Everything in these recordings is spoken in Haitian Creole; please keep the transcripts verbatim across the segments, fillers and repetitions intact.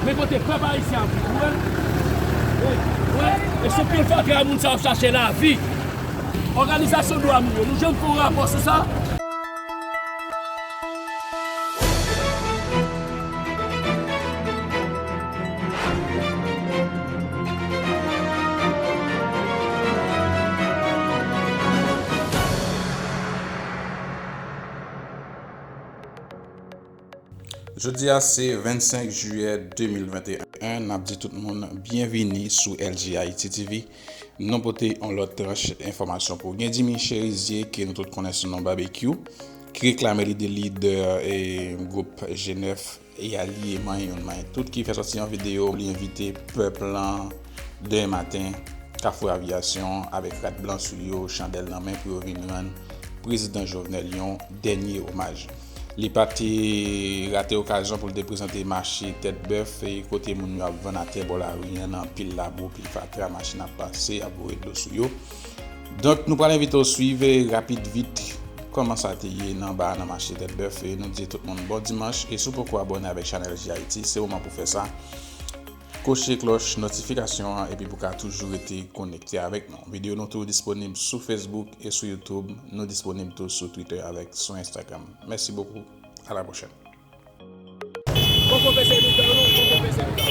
Men kote pèp ayisyen ap viv, ou wè? Ou wè? E sou pil fatra moun sa yo chache lavi. Òganizasyon dwa moun yo, nou janm fè yon rapò sou sa? Jodi a se vennsenk jiyè de mil venteyen. N ap di tout moun byenvini sou L G Haiti T V. Nou pote yon lòt tranch enfòmasyon pou w. Gen Jimmy Cherizier, ke nou tout konnen sou non Babekyou, ki reklame li de lidè, e, gwoup G nèf e alye Manyen Youn Manyen Tout, ki fè sòti yon videyo, li envite pèp lan demen maten, Kafou Aviyasyon, avèk rad blan sou yo, chandèl nan men, pou yo vin rann prezidan Jovenel yon dènye omaj. Li pa te rate okazyon pou l te prezante mache Tèt Bèf, e kote moun yo ap vann atè bò lari an, nan anpil labou, anpil fatra, machin ap pase, ap voye dlo sou yo. Donk, nou pral envite w swiv, e, rapid vit kòman sa te ye nan ba a nan mache Tèt Bèf, e nou di tout moun bon dimanch, e si w poko abòne avèk chanèl J Haiti, se moman pou fè sa. Koche klòch notifikasyon an, epi pou ka toujou rete konekte avèk nou. Videyo nou tou disponib sou Facebook e sou YouTube. Nou disponib tou sou Twitter avèk sou Instagram. Mèsi bokou. A la pwochèn. Poko pèse mitan non, poko pèse mitan.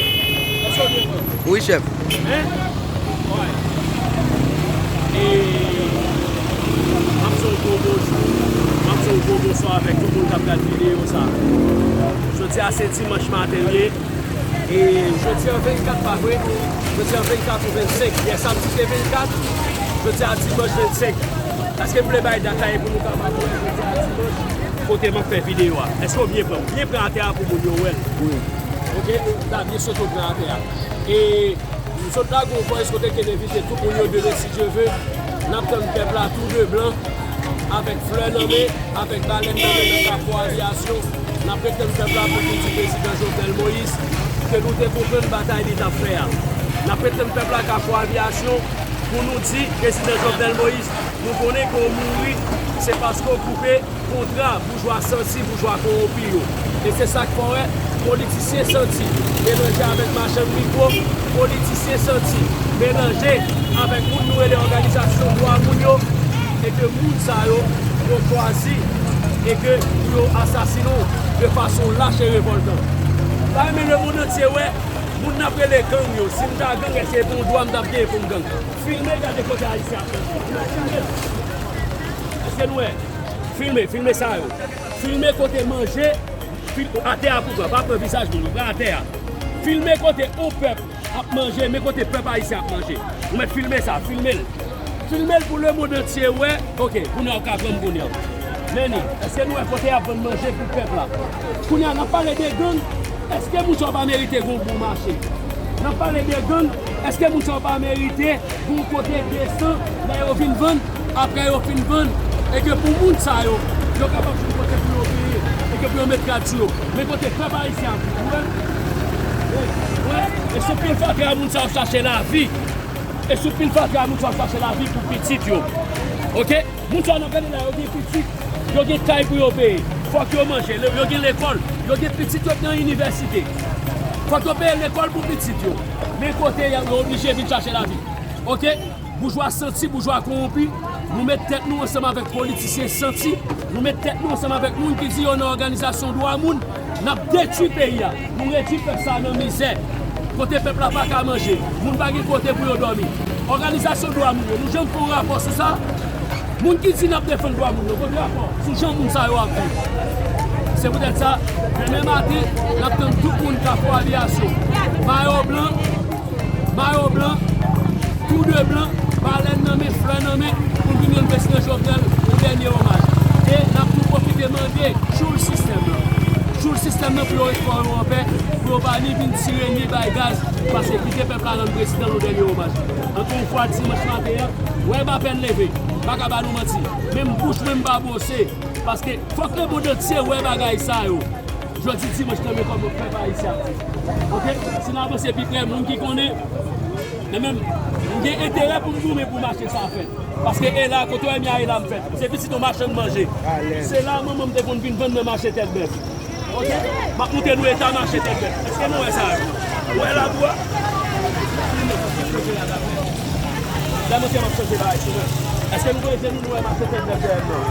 Èske w byen pran? Wi, chèf. Hein? Wi. E m ap fè yon gwo bonjou, m ap fè yon gwo bonswa avèk tout moun k ap gad videyo sa. Jodi a se dimanch maten l ye. E jodi an vennkat, pa vre? Jodi an vennkat ou vennsenk. Yè samdi te vennkat, jodi a dimanch vennsenk. Èske m vle bay dat la e pou nou kapab wè jodi a dimanch kote m ap fè videyo a? Èske w byen pran? Byen pran atè a pou moun yo wè l. Wi. Oke, ta byen sot w pran atè a. E m sot la gon vòys kote ke n envite tout moun yo demen si Dye ve. N ap tann pèp la tou de blan, avèk flè nan men, avèk balèn nan men nan Kafou Aviyasyon. N ap ret tann pèp la pou nou di prezidan Jovenel Moïse ke nou te konprann batay li t ap fè a. N ap ret tann pèp la Kafou Aviyasyon pou nou di prezidan Jovenel Moïse, nou konnen ke w mouri, se paske w koupe kontra boujwa santi, boujwa kowonpi yo. E se sa k fè w wè politisyen santi melanje avèk machann mikwo, politisyen santi melanje avèk moun nou rele òganizasyon dwa moun yo, e ke moun sa yo, yo chwazi e ke pou yo asasinen w de fason lach e revòltan. M ta renmen lemonn antye wè moun n ap rele gang yo. Si m ta gang, èske se yon dwa m t ap genyen pou m gang? Filme, gade kote ayisyen ap manje. Filme. Èske nou wè? Filme, filme sa yo. Filme kote manje, fil-, atè a pou pran, pa pran vizaj moun, pran atè a. Filme kote yon pèp ap manje, men kote pèp ayisyen ap manje. Ou mèt filme sa, filme l. Filme l pou lemonn antye wè. Oke, kounye a w ka pran m kounye a. Men ni, èske nou wè kote y ap vann manje pou pèp la? Kounye a, n ap pale de gang. Èske moun sa yo pa merite gon bon mache? N ap pale de gang. Èske moun sa yo pa merite gon kote desan lè yo vin vann, apre yo fin vann, e ke pou moun sa yo, yo kapab jwenn kote pou yo beye, e ke pou yo met rad sou yo? Men kote pèp ayisyen ap viv, ou wè? Ou wè? E sou pil fatra moun sa yo ap chache lavi. E sou pil fatra moun sa yo ap chache lavi pou pitit yo. Oke? Moun sa yo n ap gade la, yo gen pitit, yo gen kay pou yo peye. Fòk yo manje, le-, yo gen lekòl, yo gen pitit yo nan inivèsite. Fòk yo peye lekòl pou pitit yo. Men kote y a, yo oblije vin chache lavi. Oke? Boujwa santi, boujwa kowonpi, nou met tèt nou ansanm avèk politisyen santi, nou met tèt nou ansanm avèk moun ki di yo nan òganizasyon dwa moun, n ap detwi peyi a. Nou redui pèp sa a nan mizè. Kote pèp la pa ka manje, moun pa gen kote pou yo dòmi. Òganizasyon dwa moun yo, nou janm fè yon rapò sou sa? Moun ki di n ap defann dwa moun yo, kote rapò sou jan moun sa yo ap viv? Se poutèt sa, demen maten, n ap tann tout moun Kafou Aviyasyon, mayo blan, mayo blan, tou de blan, balèn nan men, flè nan men, pou n vin rann prezidan Jovenel yon dènye omaj. E n ap tou pwofite mande tchoul sistèm nan. Tchoul sistèm nan pou yo ret kò yo anpè, pou yo pa ni vin tire, ni bay gaz, paske kite pèp la rann prezidan l yon dènye omaj. Ankò yon fwa, dimanch maten an, wè m apèn leve, m pa ka ba nou manti. Menm bouch mwen m pa bwose, paske fòk lemonn antye wè bagay sa yo. Jodi dimanch nan men kòman pèp ayisyen ap viv. Oke? Si n avanse pi prè, moun ki konnen, men menm, m gen enterè pou m goumen pou mache sa fèt. Paske e la, kote w wè m ye a, e la m fèt. Se pitit yon machann manje. Se la manman m te konn vin vann nan mache Tèt Bèf. Oke? M ap montre nou eta mache Tèt Bèf. Èske nou wè sa yo? Ou wè labou a? Lè mwen se m ap chanje bagay sou mwen. Èske nou konn ede nou, nou wè mache tèt bèf dèyè m nan?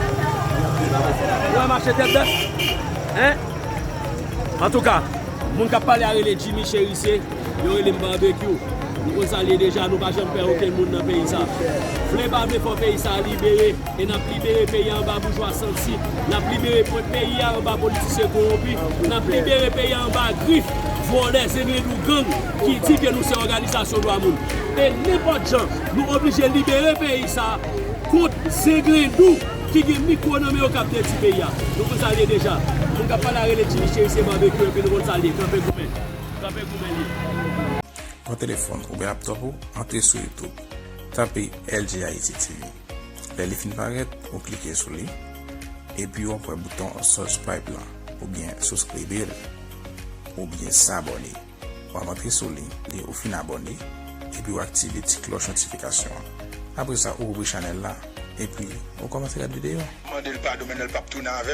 Nou wè mache tèt bèf? Hein? Antouka, moun k ap pale a rele Jimmy Cherise, yo rele m Barbecue. Nou konn sa l ye deja, nou pa janm pè okenn moun nan peyi sa. Vle pa vle, fò peyi sa libere. E n ap libere peyi a anba boujwa santi. N ap libere pe-, peyi a anba politisyen kowonpi. N ap libere peyi a anba grif vòlè, zenglendou, gang ki di ke nou se òganizasyon dwa moun. E nenpòt jan, nou oblije libere peyi sa kont zenglendou ki gen mikwo nan men yo k ap detwi peyi a. Nou konn sa l ye deja. Moun k ap pale a rele Jimmy Cherise, Barbecue, epi nou konn sa l ye. Kanpe goumen. Kanpe goumen li ye. Pran telefòn oubyen laptòp ou, antre sou YouTube, tape L G Haiti T V. Lè li fin parèt, ou klike sou li, epi w ap wè bouton subscribe lan, oubyen souskribir, oubyen s'abonner. W ap antre sou li, lè ou fin abòne, epi w aktive ti klòch notifikasyon an. Apre sa, ou ouvri chanèl la, epi ou kòmanse gad videyo. Mande l padon, men l p ap tounen avè m.